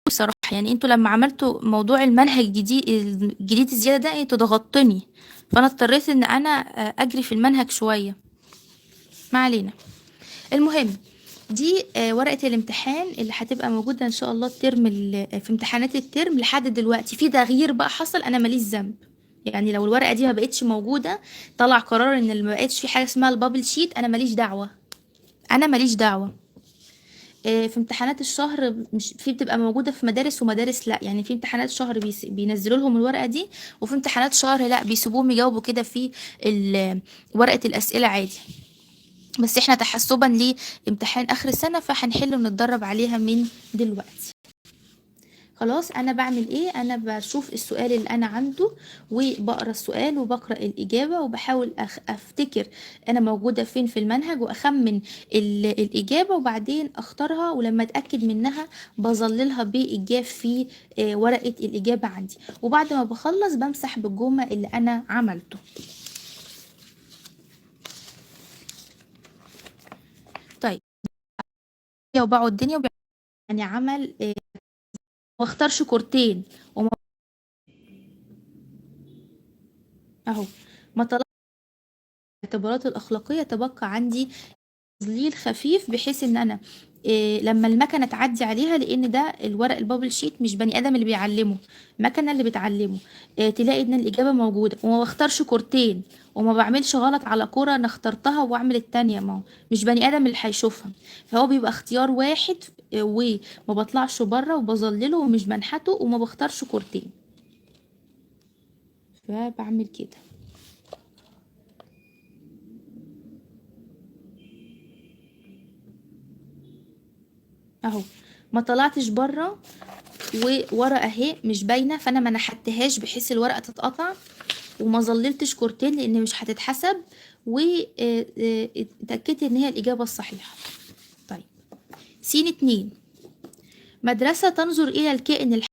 بصراحة يعني انتوا لما عملتوا موضوع المنهج الجديد الزيادة ده انتوا ضغطتني، فانا اضطريت ان انا اجري في المنهج شوية. ما علينا. المهم دي ورقة الامتحان اللي هتبقى موجودة ان شاء الله الترم في امتحانات الترم. لحد دلوقتي في تغيير بقى حصل، انا ماليش ذنب. يعني لو الورقة دي ما بقتش موجودة، طلع قرار ان ما بقتش في حاجة اسمها ال bubble sheet، انا ماليش دعوة، انا ماليش دعوة. في امتحانات الشهر مش في بتبقى موجودة في مدارس ومدارس لا، يعني في امتحانات شهر بينزلوا لهم الورقة دي، وفي امتحانات شهر لا بيسيبوهم يجاوبوا كده في ورقة الأسئلة عادي. بس احنا تحسبا لامتحان آخر السنة فهنحل ونتدرب عليها من دلوقتي. خلاص، انا بعمل ايه؟ انا بشوف السؤال اللي انا عنده وبقرا السؤال وبقرا الاجابه، وبحاول افتكر انا موجوده فين في المنهج، واخمن الاجابه وبعدين اختارها، ولما اتاكد منها بظللها بايجاب في ورقه الاجابه عندي، وبعد ما بخلص بمسح بالجمه اللي انا عملته. طيب وبعوا الدنيا يعني عمل، ما اختارش كورتين وما اهو ما طلع الاعتبارات الاخلاقيه، تبقى عندي تظليل خفيف بحيث ان انا لما المكنه تعدي عليها، لان ده الورق ال bubble sheet مش بني ادم اللي بيعلمه، مكنه اللي بتعلمه، تلاقي ان الاجابه موجوده، وما بختارش كورتين وما بعملش غلط على كوره انا اخترتها واعمل التانية، ما هو مش بني ادم اللي هيشوفها، فهو بيبقى اختيار واحد، وما بطلعش بره وبظلله ومش بنحته وما بختارش كورتين، فبعمل كده. اهو ما طلعتش بره، وورقه اهي مش باينه فانا ما نحتهاش بحيث الورقه تتقطع، وما ظللتش كورتين لان مش هتتحسب، واتاكدت ان هي الاجابه الصحيحه. طيب سين 2، مدرسه تنظر الى الكائن الحي